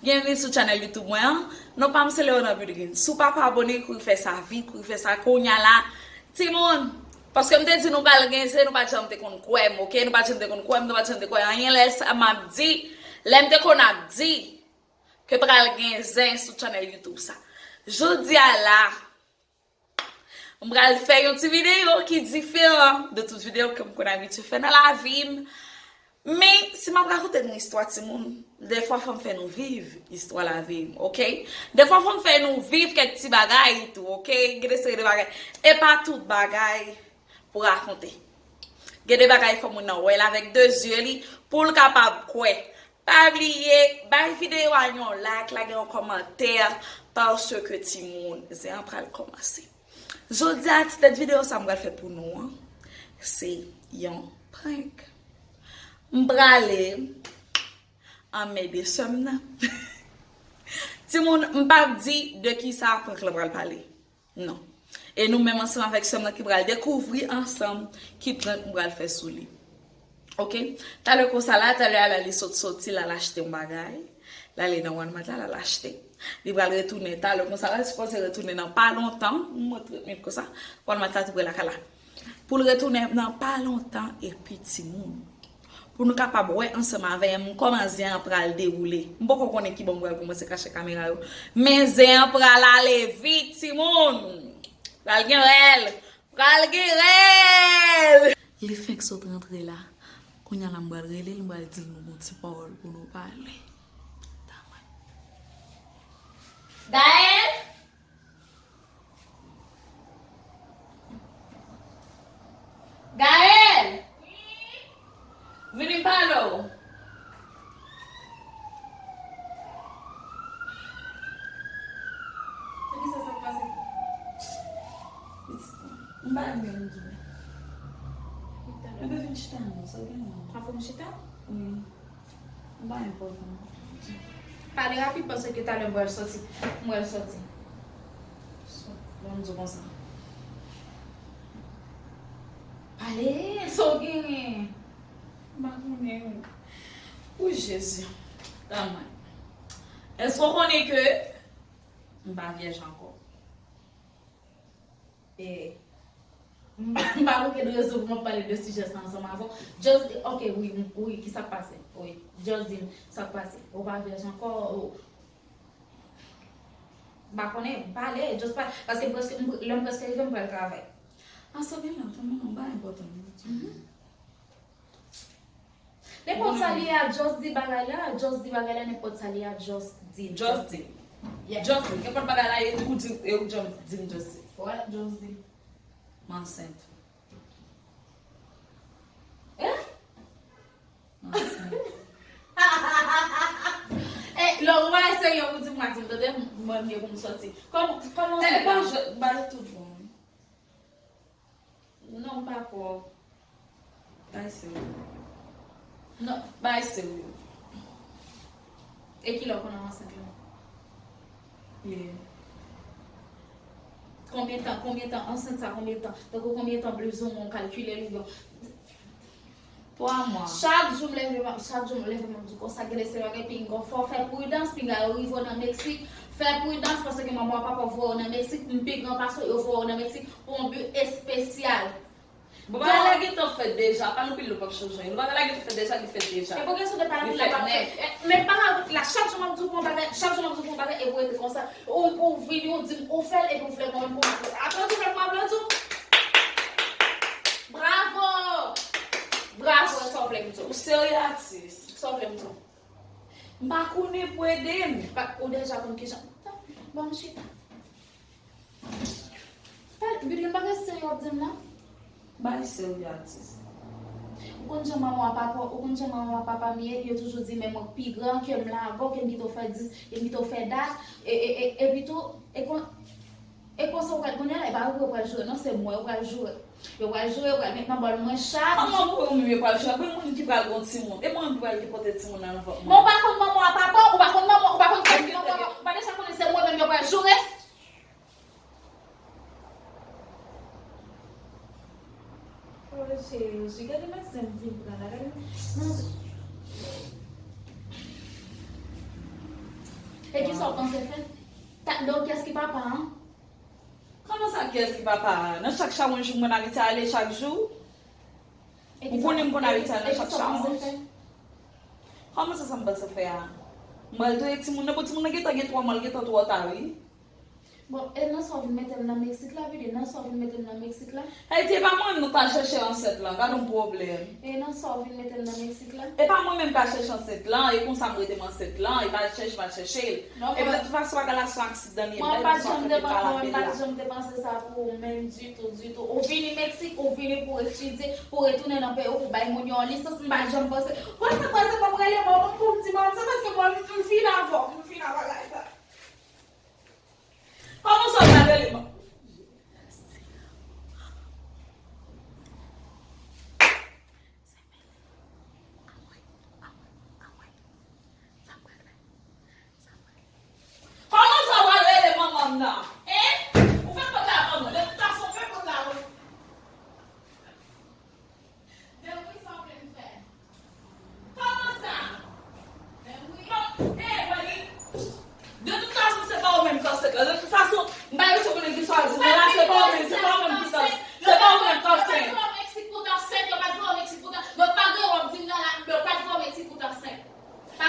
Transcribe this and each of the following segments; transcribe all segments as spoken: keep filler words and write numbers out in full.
Byenvni sou channel YouTube mwen an. Non pa m se Leona Budrin. Si w pako abone, kouri fè sa vit, kouri fè sa kounye a la. Timoun, paske m te di nou pral gen zen, nou pa t janm te konn kwè m, oke? Nou pa t janm te konn kwè m, nou pa t janm te kwè anyen lè sa m ap di, lè m te konn ap di ke pral gen zen sou channel YouTube sa. Jodi a la, m pral fè yon ti videyo ki diferan de tout videyo ke m konn abitye fè nan lavi m. Men, si m ap rakonte nou istwa timoun, dèfwa fò m fè nou viv istwa lavi m, oke? Dèfwa fò m fè nou viv kèk ti bagay tou, oke? Gen de seri de bagay. E pa tout bagay pou rakonte. Gen de bagay fò moun nan wè l avèk de zye li pou l kapab kwè. Pa bliye, bay videyo a yon like, lage yon kòmantè, paske timoun, zen an pral kòmanse. Jodi a, ti tèt videyo sa m pral fè pou nou an, se yon prank. M prale anmède sè m nan. Timoun, m p ap di de kisa prank lan pral pale. Non. E nou menm ansanm avèk sè m nan ki pral dekouvri ansanm ki prank m pral fè sou li. Oke? Talè konsa la, talè a la li sot soti, l al achte yon bagay. L ale nan Walmart la, l al achte. Li pral retounen talè konsa la, li sipoze retounen nan pa lontan. Mwen trant minit konsa. Walmart la tou pre lakay la. Pou l retounen nan pa lontan epi timoun. Pou nou kapab wè ansanm avè m kòman zen an pral dewoule. M poko konnen kibò m pral kòmanse kache kamera yo. Men zen an pral ale vit, timoun. Pral gen rèl. Pral gen rèl. Li fenk sot rantre la. Kounye a la m pral rele l, m pral di l nou gon ti pawòl pou nou pale. Gaël? Gaël! Vini m pale w. Poukisa sa k pase? M pa renmen m di w. Mwen pa vin chita non, sa gen non. Pa fè m chita? Wi. M pa enpòtan. Pale rapid paske talè m pral soti. M pral soti. Bon, m di w konsa. Pale, sa w genyen? M pa konnen. O Jezi. Tanman. Èske w konnen ke m pa vyèj ankò? E, m pa, m pa bouke de rezon pou m ap pale de sijè sa ansanm avè w. Just, ok, wi, m, wi, ki sa k pase? Wi, just di m sa k pase. Ou pa vyèj ankò, ou, m pa konnen, pale, just pale. Paske m prèske, m, lè m prèske rive, m pral travay. Ah, sa gen lontan, non, non, pa enpòtan. Mhm. Nenpòt sa li ye a, just di bagay la, just di bagay la, nenpòt sa li ye a, just di l. Just di l. Yeah. Just di l. Nenpòt bagay la, e ou di, e ou just di m just di l. Wè, just di l. M ansent. Hein? M ansent. Eh, lè ou pa serye, ou di m pa di m, tande, mwen m ye pou m sòti. Kòman, kòman se la? Eh, pa jwe, ba yo tout bon. Non, m pa kwè w. Bay serye. Non, bay serye. E kilè w konn ansent la? Yeah. Konbyen tan, konbyen tan ansent sa, konbyen tan? Tankou konbyen tan blizoumwen w kalkile li, bon. Twa mwa. Chak jou m leve, m ap, chak jou m leve, m ap di konsa, gen de se bagay pinga, fò w fè pridans, pinga yo rive w nan Meksik, fè pridans, paske manman w papa w voye w nan Meksik, m pi gran pase w, yo voye w nan Meksik pou yon bi espesyal. Bon, bagay la gentan fèt deja, pa nou pil nou p ap chanje anyen. Nou bagay la gentan fèt deja, li fèt deja. E pou kesyon de pa nou pil la p ap fèt. Eh, men pa la, chak jou m ap di w pou yon bagay, chak jou m ap di w pou yon bagay, e pou rete konsa. Ou, ou vini, ou di m ou fè l, epi ou vle mwen menm pou m aplodi w, ou vle pou m aplodi w. Bravo! Bravo, sa w vle m di w? Ou serye, atis? Sa w vle m di w? M pa konnen pou ede m. Pa, ou deja konn kijan. Tanpri, ban m chita. Pale, Bidrin, bagay serye w ap di m nan? Bay serye, atis. Ou konn jan manman w ak papa, ou konn jan manman w ak papa m ye, yo toujou di men mwen k pi gran, ke m lagè w, ke m kite w fè dis, ke m kite w fè dat, e, e, e, epi tou, e kon, e konsa w pral kounye a la, e pa ou pral joure, non, se mwen yo pral joure. Yo pral joure, yo pral met nan bòl mwen chak jou. Kòman pou yo menm yo pral joure? Apre moun ki pral gon timoun, e mwen menm ki pral pote timoun nan nan vant mwen. Men w pa konn manman w ak papa w, ou pa konn manman w, ou pa konn kòman manman w ak papa w, ou pa deja konnen se mwen menm yo pral joure? O Jezi, gade madanm vin pran la, gade madanm. Non, se, E kisa w panse fè? Donk, kiyès ki papa a? Kòman sa, kiyès ki papa a? Nan chak chawonj ou konn abitye ale chak jou? Ou konnen m konn abitye ale nan chak chawonj. Kòman sa, sa m panse fè a? M pral touye timoun nan, bon, timoun nan gentan gen twa mwa, l gentan twò ta, wi. Bon, e nan sa w vin mete m nan Meksik la, pitit, nan sa w vin mete m nan Meksik la? Ayiti, e pa mwen menm k al chèche ansent lan, gad yon pwoblèm. E nan sa w vin mete m nan Meksik la? E pa mwen menm k al chèche ansent lan, e konsa m rete m ansent lan, e pa chèche m al chèche l. E de tout fason, bagay la se yon aksidan li ye, m pa janm te panse, mwen pa janm te panse sa pou ou menm ditou, ditou. Ou vini Meksik, ou vini pou etidye, pou retounen nan peyi w, pou bay moun yo yon lisans, m pa janm panse. Wè sa, wè sa, m ap rele manman m pou m di manman m sa, paske mwen, m fin avè w, m fin avè bagay sa. Kòman sa w pral rele manman? Kòman sa w pral rele manman m nan? Hein? Ou fè kòd la ban mwen. De tout fason, fè kòd la ban mwen. Depi sa w vle m fè? Kòman sa? Kòm, eh, Wally, de tout fason, se pa ou menm k ansent la. De tout fason, m pa bezwen konnen kisa w ap di mwen la, se pa ou menm, se pa ou menm ki ansent. Se pa ou menm k ansent. Yo pa t voye w Meksik pou w t ansent, yo pa t voye w Meksik pou w t ansent. Donk, pa gen w ap di m nan la, yo pa t voye w Meksik pou w t ansent.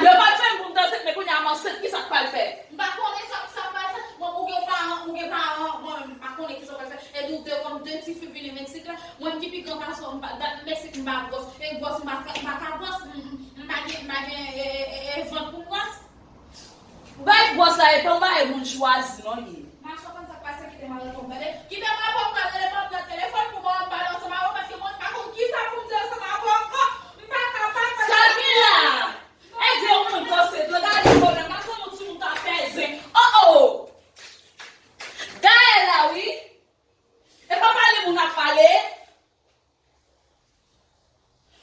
Yo pa t voye m pou m t ansent, men kounye a m ansent, kisa k pral fèt? M pa konnen sa, sa k pral fèt. Bon, ou gen paran, ou gen paran, mwen menm, m pa konnen kisa w pral fèt. Epi w te kòm de tifi vini Meksik la, mwen ki pi gran pase w, m pa, dat Meksik m pa gwòs, e gwòs m pa ka, m pa ka gwòs, m, m, m pa gen, m pa gen, e, e, e, e vant pou m gwòs. Bay gwòs la, e pa yon bagay moun chwazi, non, li ye. Mache w konn sa k pase, kite m al reprann gade. Kite m al reprann gade, m ap pran telefòn pou mwen, m pale ansanm avè w, paske mwen pa konn kisa pou m di ansanm avè w ankò. M pa kapab. Sa gen la? E di yon moun k ansent, gade pwoblèm, gade kòman timoun ta fè zen. Oh, oh! Gaël la, wi. E pa pale moun ap pale.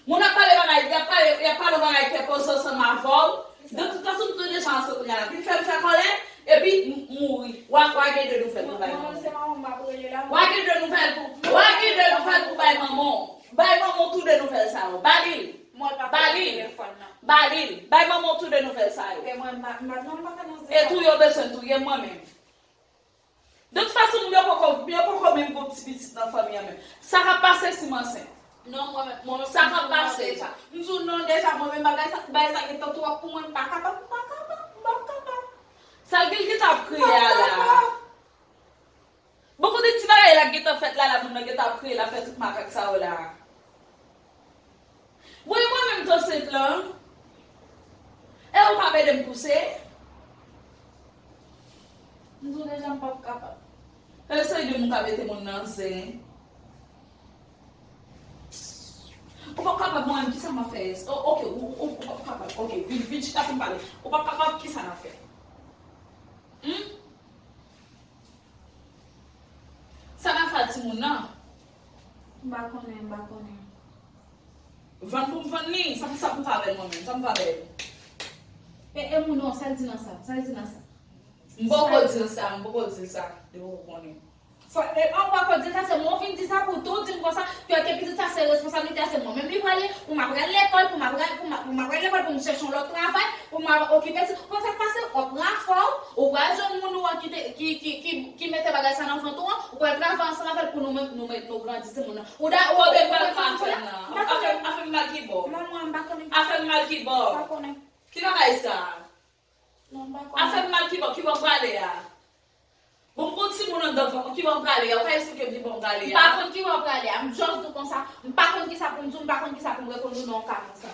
Moun ap pale bagay, y ap pale, y ap pale bagay kè poze ansanm avè w. De tout fason, m tou deja ansent kounye a la. Vin fè m fè kòlè, epi m mouri. W a, w a gen de nouvèl pou bay manman. Manman, se manman m ap rele la. W a gen de nouvèl pou, w a gen de nouvèl pou bay manman w. Bay manman w tou de nouvèl sa yo. Ba li l. Ba li l. Ba li l. Bay manman w tou de nouvèl sa yo. E mwen, m pa, m pa, non, m pa ka nan zen. E touye w bezwen touye m mwen menm. De tout fason, moun yo poko, yo poko menm gon ti pitit nan fanmi an menm. Sa k ap pase si m ansent? Non, mwen menm, mwen menm, sa k ap pase? M di w non deja, mwen menm bagay sa, bagay sa gentan twòp pou mwen, m pa kapab, m pa kapab, m pa kapab. Sa Gilgit ap kriye a la? Bon, kote ti bagay la gentan fèt la, la moun nan gentan ap kriye, l ap fè tout makak sa yo la. Wi, mwen menm k ansent lan. E ou p ap ede m pouse? M di w deja m p ap kapab. E se de moun k ap mete moun nan zen. Ou p ap kapab, mwen menm, kisa m ap fè? O, oke, ou, ou, ou p ap kapab. Oke, vin, vin chita pou n pale. Ou p ap kapab, kisa n ap fè? Hmm? Sa n ap fè a timoun nan? M pa konnen, m pa konnen. Vann pou m vann li? Sa pou, sa pou m fè avè l mwen menm? Sa m fè avè l? E, e moun non, sa l di nan sa? Sa l di nan sa? M poko di l sa, m poko di l sa. Li poko konnen. Fò, e, an, w poko di l sa, se mwen w vin di sa pou tou di m konsa, ke, ke pitit sa se responsablite a, se mwen menm li pral ye, pou m ap pral lekòl, pou m ap pral, pou m ap, pou m ap pral lekòl, pou m chèche yon lòt travay, pou m ap okipe ti, konn sa k pase, w ap pran afè w, ou pral jwenn moun ou an ki te, ki, ki, ki, ki mete bagay sa nan vant ou an, ou pral travay ansanm avè l pou nou menm, nou met, nou grandi timoun nan. Ou da, ou, kote m pral pran afè m nan? Afè m, afè m mal ki bò? Manman, m pa konnen. Afè m mal ki bò? M pa konnen. Ki bagay sa? Non, m pa konnen. Afè m mal ki bò, ki bò m prale a? Bon, m gon timoun anndan vant mwen, ki bò m prale a? Ou ka esplike m ki bò m prale a? M pa konn ki bò m prale a. M just di w konsa, m pa konn kisa pou m di w, m pa konn kisa pou m reponn ou nan yon ka konsa.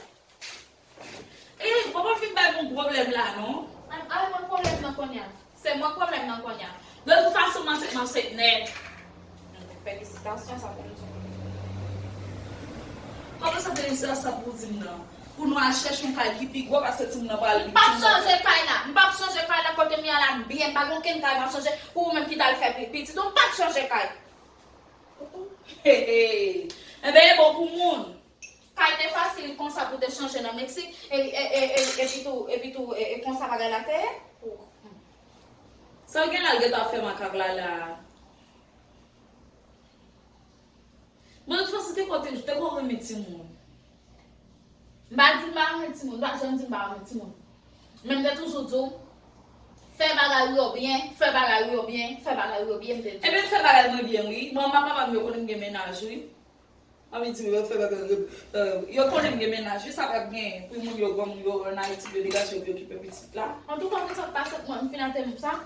E, bon, pa fin bay mwen pwoblèm la, non. Ay, ay, mwen pwoblèm nan kounye a. Se mwen k pwoblèm nan kounye a. De tout fason, m ansent, m ansent nèt. Felisitasyon, sa pou m di w. Kòman sa felisitasyon pou w di m nan? Pou nou al chèche yon kay ki pi gwo paske timoun nan pral. M p ap chanje kay la. M p ap chanje kay la, kote m ye a la, m byen, m pa gen okenn kay m ap chanje. Pou ou menm ki t al fè pi-, pitit ou, m p ap chanje kay. He, he. Enben, e bon pou moun. Kay te fasil konsa pou te chanje nan Meksik, e, e, e, e, epi tou, epi tou, e, e konsa bagay la te ye? Sa w gen la l gentan ap fè makak la, la? Bon, de tout fason, te kote, te ko renmen timoun. M pa di m pa renmen timoun, m pa janm di m pa renmen timoun. Men m te toujou di w, Fè bagay ou yo byen, fè bagay ou yo byen, fè bagay ou yo byen, m te di. Ebyen, m fè bagay mwen byen, wi. Manman, papa m, yo konnen m gen mennaj, wi. Anvi di, yo fè bagay, euh, yo konnen m gen mennaj, wi, sa p ap gen. Pou moun yo, granmoun yo, ann Ayiti, yo degaje yo, yo okipe pitit la. Antouka, mwen, sa k pase, mwen, m fin atè m sa.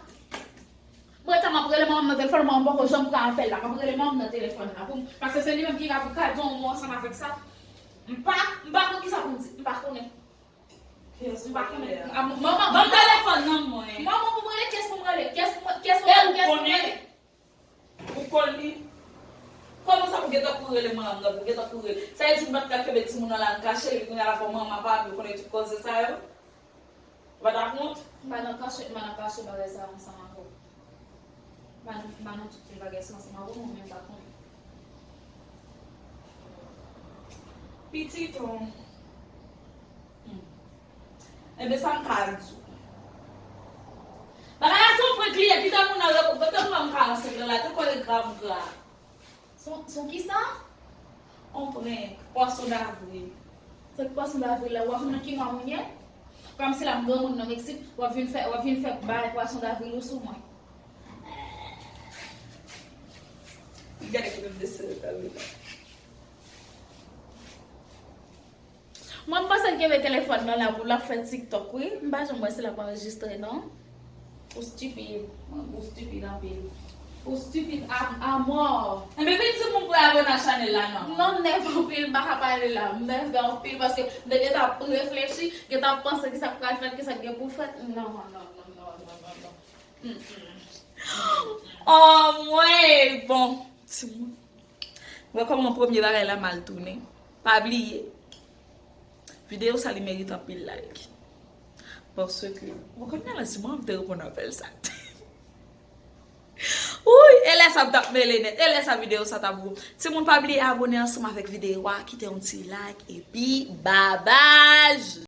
Mwen, tan m ap rele manman m nan telefòn, manman m poko janm pran apèl la. M ap rele manman m nan telefòn la. Pou m, paske se li menm ki ka pou kado mwen ansanm avèk sa. M pa, m pa konn ki sa pou m di. M pa konnen. Kiyès ou pa konnen? A, manman, ban m telefòn nan mwen. Manman pou m rele, kiyès pou m rele? Kiyès pou m, kiyès pou m rele? Kiyès pou m rele? Ou konn li? Kòman sa pou gentan kouri rele manman m nan, pou gentan kouri rele? Sa vle di m pa t ka kenbe timoun nan la m kache, epi kounye a la fò manman pa m yo konnen tout koze sa yo? Ou pa t ap wont? M pa nan kache, m pa nan kache bagay sa yo ansanm avè w. M pa nan, m pa nan tout fil bagay sa yo ansanm avè w, non, men m pa konnen. Pitit, on. Hmm. Enben, sa m ka di w? Bagay la se yon prank li ye, kite moun nan repo, kote moun nan ka ansent la, te kole gram gra. Son, son kisa? On prank, pwason davril. Prank pwason davril la, w ap nan ki mwa moun ye? Kòmsi la m granmoun nan Meksik, w ap vin fè, w ap vin fè bay pwason davril ou sou mwen. Gade ki menm de sere davril la. Mwen, m panse l kenbe telefòn nan la pou l ap fè TikTok, wi. M pa janm wè si l ap anrejistre, non. Ou stipid. Ou stipid anpil. Ou stipid a, a mò. Enben, vin di moun pou abone a chanèl la, non. Non, m nève anpil, m pa ka pale la. M nève anpil paske m te gentan ap reflechi, gentan ap panse kisa k pral fèt, kisa k gen pou fèt. Non, non, non, non, non, non, non. Mm, mm. Oh, mwen, bon, timoun. Wè kòman premye bagay la mal tounen. Pa bliye, videyo sa li merite anpil like. Paske, bon, kounye a la, si mwen te reponn apèl sa. Wouyy, e lè sa m t ap mele nèt, e lè sa videyo sa t ap gwo. Timoun, pa bliye abone ansanm avèk videyo a, kite yon ti like, epi babay!